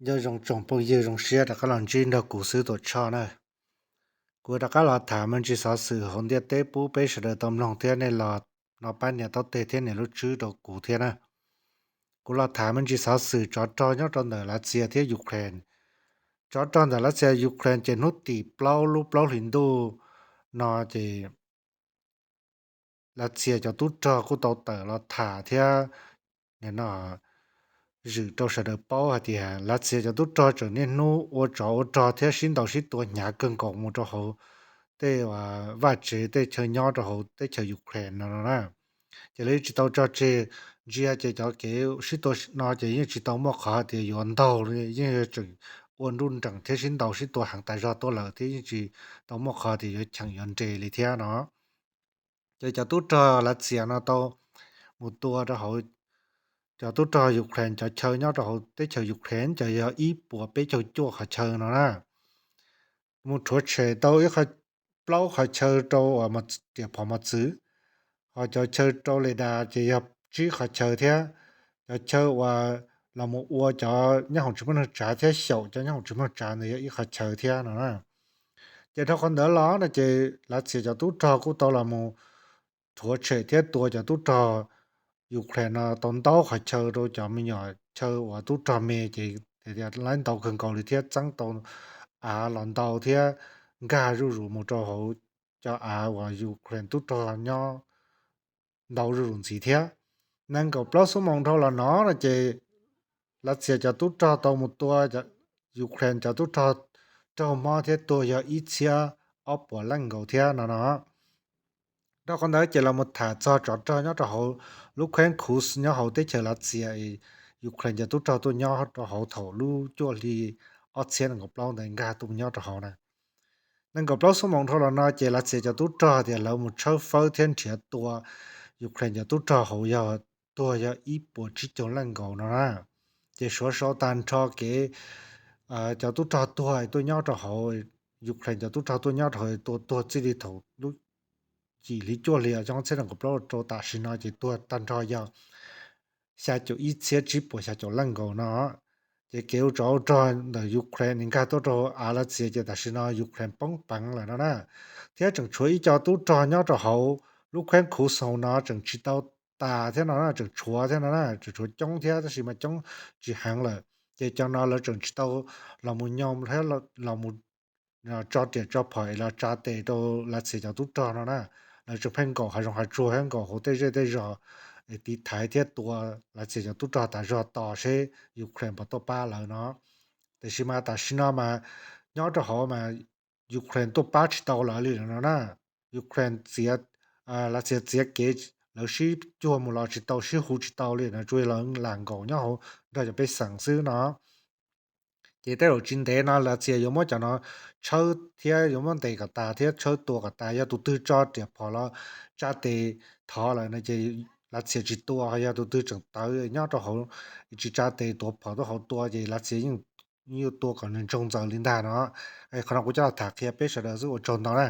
Nyob zoo tsoom phooj ywg, zoo siab rov qab los ntsib nrog kuv xwb Tuam Tshoj na. Kuv rov qab los tham me ntsis xov xwm hauv ntiaj teb pub peb sawv daws tau mloog thiab nej los no pab nias taub teg thiab nias lub tswb rau kuv thiab na. Kuv los tham me ntsis xov xwm tsov rog nyob rau ntawm Lav Xias thiab Ukraine. Tsov rog ntawm Lav Xias Ukraine ces hnub tim plaub lub plaub hlis ntuj no ces Lav Xias cov tub rog kuj tau tawm los tham thiab no zwm rau sawv daws paub hais tias Lav Xias cov tub rog tseem niaj hnub ua tsov ua rog thiab sib ntaus sib tua hnyav kawg nkaus mus rau hauv tej vaj tsev tej chaw nyob rau hauv teb chaws Ukraine no no na. Ces lawv yeej tsis tau tso tseg, ntsia ces cov kev sib tua no ces yeej tsis tau muaj qhov tias yuav ntaug li, yeej yog tseem ua nruj nreem thiab sib ntaus sib tua heev tas zog tuaj lawm thiab yeej tsis tau muaj qhov tias yuav cheem yuav nres li thiab no. Ces cov tub rog Lav Xias no tau mus tua rau hauv cov tub rog Ukraine cov chaw nyob rau hauv teb chaws Ukraine ces yog ib puas peb caug cuaj qhov chaw no na. Mus rhuav tshem tau ib qho, plaub qhov chaw rau uas riam phom mos txwv, ho cov chaw rau radar ces yog tsib qhov chaw thiab cov chaw uas los mus ua cov nyob hoom tsis muaj neeg tsav thiab xyaum cov nyob hoom tsis muaj neeg tsav ntawd yog ib qhov chaw thiab no na. Ces dhau qhov ntawd los no ces Lav Xias cov tub rog kuj tau los mus rhuav tshem thiab tua cov tub rog Ukraine no tau ntau qhov chaw rau cov me nyuam chaw uas tub rog me ces tias laib ntau kawg nkaus li thiab txeeb tau av los ntau thiab nkag zuj zus mus rau hauv cov av uas Ukraine tub rog nyob ntau zuj zus ntxiv thiab. Nees nkaum plaub xuab moos dhau los no no ces Lav Xias cov tub rog tau mus tua Ukraine cov tub rog raug mob thiab tuag yog ib txhiab ob puas leej nkaus thiab no no. Dhau qhov ntawd ces los mus tham txog tsov rog nyob rau hauv lub kheeb Kursk nyob hauv teb chaws Lav Xias, Ukraine cov tub rog tuaj nyob rau hauv thaum lub cuaj hli ob txhiab nees nkaum plaub ntawd nkag tuaj nyob rau hauv na. Nees nkaum plaub xuab moos dhau los no ces Lav Xias cov tub rog tias lawv mus tshawb fawb thiab nrhiav tua Ukraine cov tub rog hauv yog tuag yog ib puas tsib caug leej nkaus no na. Ces suav sau tag nrho kev cov tub rog tuag tuaj nyob rau hauv, Ukraine cov tub rog tuaj nyob rau hauv tua tuag txij li thaum lub yim hli cuaj hli ob txhiab nees nkaum plaub rau tam sim no ces tuag tag nrho yog xya caum ib txhiab tsib puas xya caum leej nkaus no. Ces kev ua tsov ua rog ntawm Ukraine nkag tuaj rau av Lav Xias ces tam sim no Ukraine poob peev lawm no na. Thiab tseem tshuav ib co tub rog nyob rau hauv lub kheeb Kursk no tseem tsis tau tas thiab no na, tseem tshuav thiab no na, tseem tshuav coob thiab tab sis mas coob tsis heev lawm. Ces cov no lawv tseem tsis tau los mus nyoo thiab los mus tso riam tso phom es los tsa tes rau Lav Xias cov tub rog no na. Lawv tseem pheej nkaum hav zoov hav tsuag thiab nkaum hauv tej zej tej zos tiv thaiv thiab tua Lav Xias cov tub rog tas zog tos seb Ukraine puas tuaj pab lawv no. Tiam sis mas tam sim no mas nyob rau hauv mas Ukraine tuaj pab tsis tau lawv li no na. Ukraine txiav, Lav Xias txiav kev lawv sib cuag mus los tsis tau, sib hu tsis tau li no, tsuas yog lawv lam nkaum nyob hauv nrog cov pej xeem xwb no. Ces tej zaum tsis ntev no Lav Xias yuav muab cov no tshawb thiab yuav muab ntes kom tas thiab tshawb tua kom tas. Yog tus twg tso riam phom los tsa tes thov lawm no ces Lav Xias tsis tua, yog tus twg tseem tawv nyob rau hauv tsis tsa tes tuav phom tuaj hauv tua ces Lav Xias yeej yuav tua kom nws ntsoog ntxaws li ntag no. Qhov no kuv coj los tham qhia peb sawv daws xwb, ua tsaug ntau na.